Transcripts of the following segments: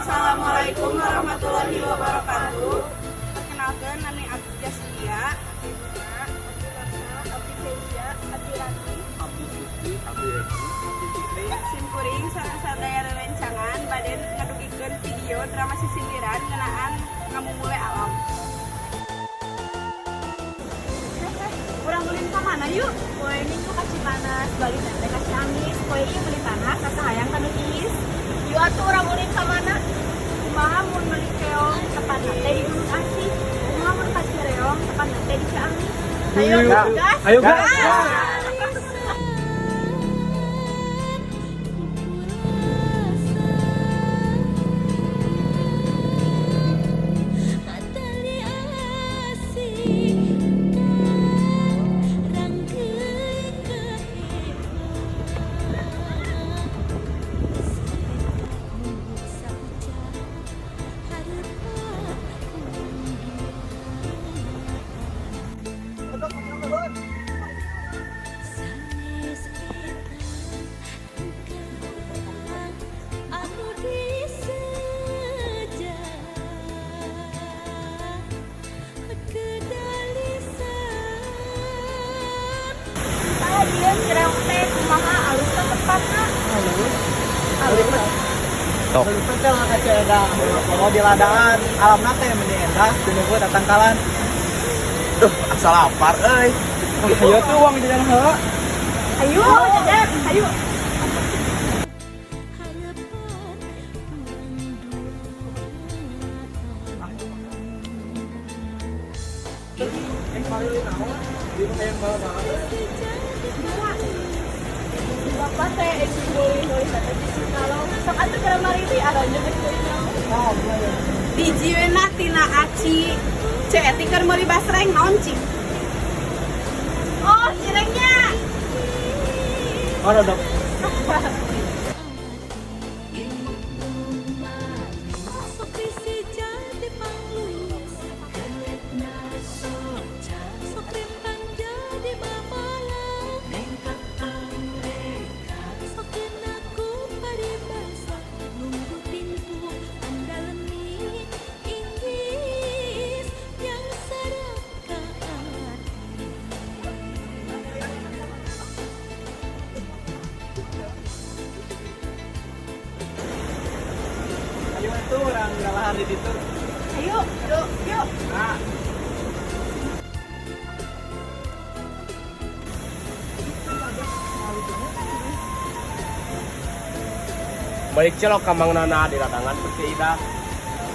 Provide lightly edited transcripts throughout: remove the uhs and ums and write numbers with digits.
Assalamualaikum warahmatullahi wabarakatuh. Perkenalkan, nami Abdi Jaskia, Abdi Bunga, Abdi Ratna, Abdi Felia, Abdi Rati, Abdi Suci, Abdi Eki, Abdi Fikri. Simkuring sareng sadaya rerencangan bade ngadugikeun video drama sisindiran ngeunaan ngamumule alam. Urang ulin ka mana yuk? Poe Minggu ka Cipanas, balik teh ka Ciamis. Poe ieu meuli tanah, kasa hayang ka nu tiis. Yuk atuh, urang ulin ka mana? Kumaha mun meuli keong, tepatna teh di Gunung Asih? Kumaha mun ka Cireong, tepatna teh di Ciamis? Ayo gas. Ayo gas. Tali asih rangkeuy kahebat sauca hareupan duaan sanes eta engkang anu diseja kedalisan. Tah, ieu Cireong teh kumaha, alus teh tempatna? Halus. Alus. Tok. Teh lah ka Cieda. Kalau di ladaan alamna teh meni endah, tinunggu tatangkalan. Duh, asa lapar euy. Ayo tuh urang jajan heula. Ayo jajan, ayo. Harapan urang duaan. Eh, mari naon? Di hayang bal-balan. Bapak teh meuli meuli teh di Cikalong. Sok atuh keur mariri aranya geus deui naon. Oh, boleh. Biji we na tina aci. Ceu Eti keur meuli basreng naon, Ci? Oh, cirengnya. Oh, dok. Sok bisi jadi panglus keletna soca sok rempang jadi mamalang nengkak pangreka sok kena ku paribasa nunggu pintu andalemi inggris yang sarap ka hati. Ayo atuh urang ngalahan di ditu. Ayo, yuk, yuk. Nah. Balik cilok ka Mang Nana di ladangan Putih Ida.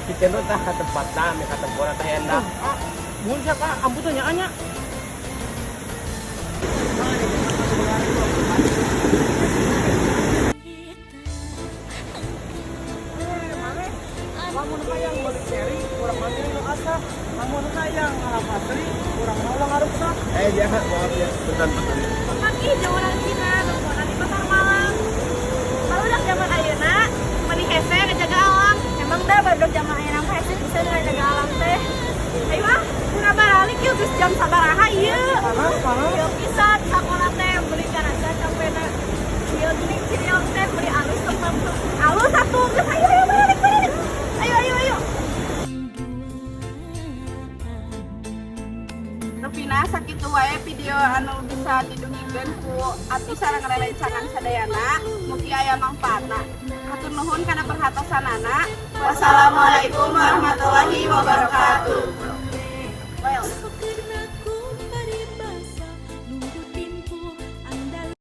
Kita nu tah ka tempatna, meh katempona teh endah. Ah, mun sia ka ambu teh nya nya. Lamun hayang meuli ceri, urang mah nu asah. Lamun hayang ngalah patri, urang mah ulah ngaruksak. Eh, ya, maaf ya. Punten, punten. Kaki jauh Cina, nongkonan di pasar malam. Kalau udah zaman ayeuna, meni hese ngejaga alam. Emang dah baru zaman ayeuna mah hese bisa ngejaga alam teh. Ayo ah, pura balik yuk, geus jam sabaraha ieu? Panas, panas. Ieu pisan sakola teh beli karasa capena. Ieu geuning Cireong teh beli alus tempat tuh. Alus atuh, geus ayo ayo balik balik. Ayo ayo ayo. Rupina sakitu wae video anu bisa didugikeun ku abdi sareng rerencangan sadayana, mugi aya mangfaatna. Hatur nuhun kana perhatosanana. Wassalamualaikum warahmatullahi wabarakatuh.